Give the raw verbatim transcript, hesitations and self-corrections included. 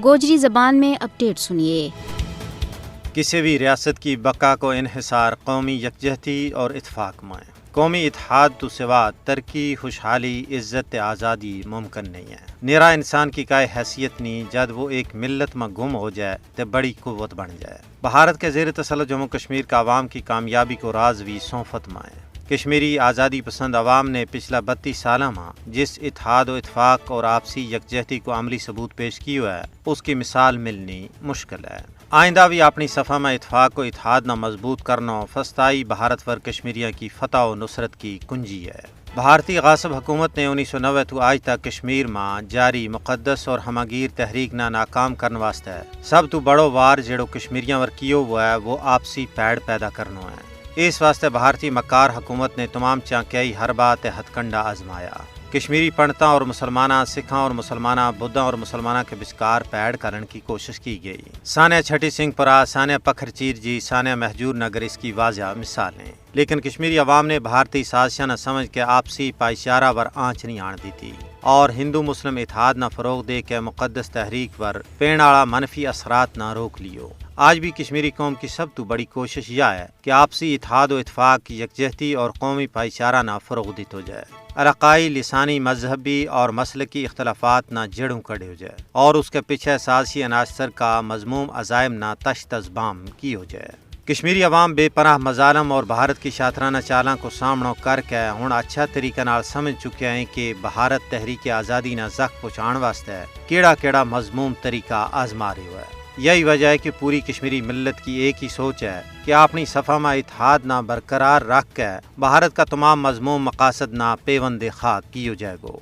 گوجری زبان میں اپڈیٹ سنیے۔ کسی بھی ریاست کی بقا کو انحصار قومی یکجہتی اور اتفاق میں ہے۔ قومی اتحاد تو سوا ترقی، خوشحالی، عزت تے آزادی ممکن نہیں ہے۔ نیرا انسان کی کائے حیثیت نہیں، جد وہ ایک ملت ما گم ہو جائے تے بڑی قوت بن جائے۔ بھارت کے زیر تسلط جموں کشمیر کا عوام کی کامیابی کو راز وی سونفت ما ہے۔ کشمیری آزادی پسند عوام نے پچھلا بتیس سالاں ما جس اتحاد و اتفاق اور آپسی یکجہتی کو عملی ثبوت پیش کیو ہے، اس کی مثال ملنی مشکل ہے۔ آئندہ وی اپنی صفا ما اتفاق و اتحاد نا مضبوط کرنو فستائی بھارت پر کشمیریاں کی فتح و نصرت کی کنجی ہے۔ بھارتی غاصب حکومت نے انیس سو نوے تو آج تک کشمیر ما جاری مقدس اور ہماگیر تحریک نا ناکام کرن واسطے سب تو بڑو وار جیڑو کشمیریاں ور کیو ہوا ہے، وہ آپسی پیڑ پیدا کرنو ہے۔ اس واسطے بھارتی مکار حکومت نے تمام چانکیائی ہر بات ہتھ کنڈا آزمایا۔ کشمیری پنڈتاں اور مسلماناں، سکھاں اور مسلماناں، بدھاں اور مسلماناں کے بچکار پیڑ کرن کی کوشش کی گئی۔ سانیہ چھٹی سنگھ پرا، سانیہ پکھر چیر جی، سانیہ مہجور نگر اس کی واضح مثال ہیں۔ لیکن کشمیری عوام نے بھارتی سازشاں نہ سمجھ کے آپسی پائچارہ ور آنچ نہیں آن دیتی اور ہندو مسلم اتحاد نہ فروغ دے کے مقدس تحریک ور پین آڑا منفی اثرات نہ روک لیو۔ آج بھی کشمیری قوم کی سب تو بڑی کوشش یا ہے کہ آپسی اتحاد و اتفاق کی یکجہتی اور قومی پائچارہ نہ فروغ دیتو جائے۔ علاقائی، لسانی، مذہبی اور مسلکی اختلافات نہ جڑوں کڑیو جائے اور اس کے پچھے سازشی عناصر کا مذموم عزائم نہ تشت از بام کیو جائے۔ کشمیری عوام بے پناہ مظالم اور بھارت کی شاطرانہ چالاں کو سامنو کر کے ہن اچھا طریقہ نال سمجھ چکیا ہیں کہ بھارت تحریک آزادی نا زخ پہنچان واسطے کیڑا کیڑا مذموم طریقہ آزما رہیو ہے۔ یہی وجہ ہے کہ پوری کشمیری ملت کی ایک ہی سوچ ہے کہ اپنی صفا ما اتحاد نا برقرار رکھ کے بھارت کا تمام مذموم مقاصد نا پیوند خاک کیو جائے گو۔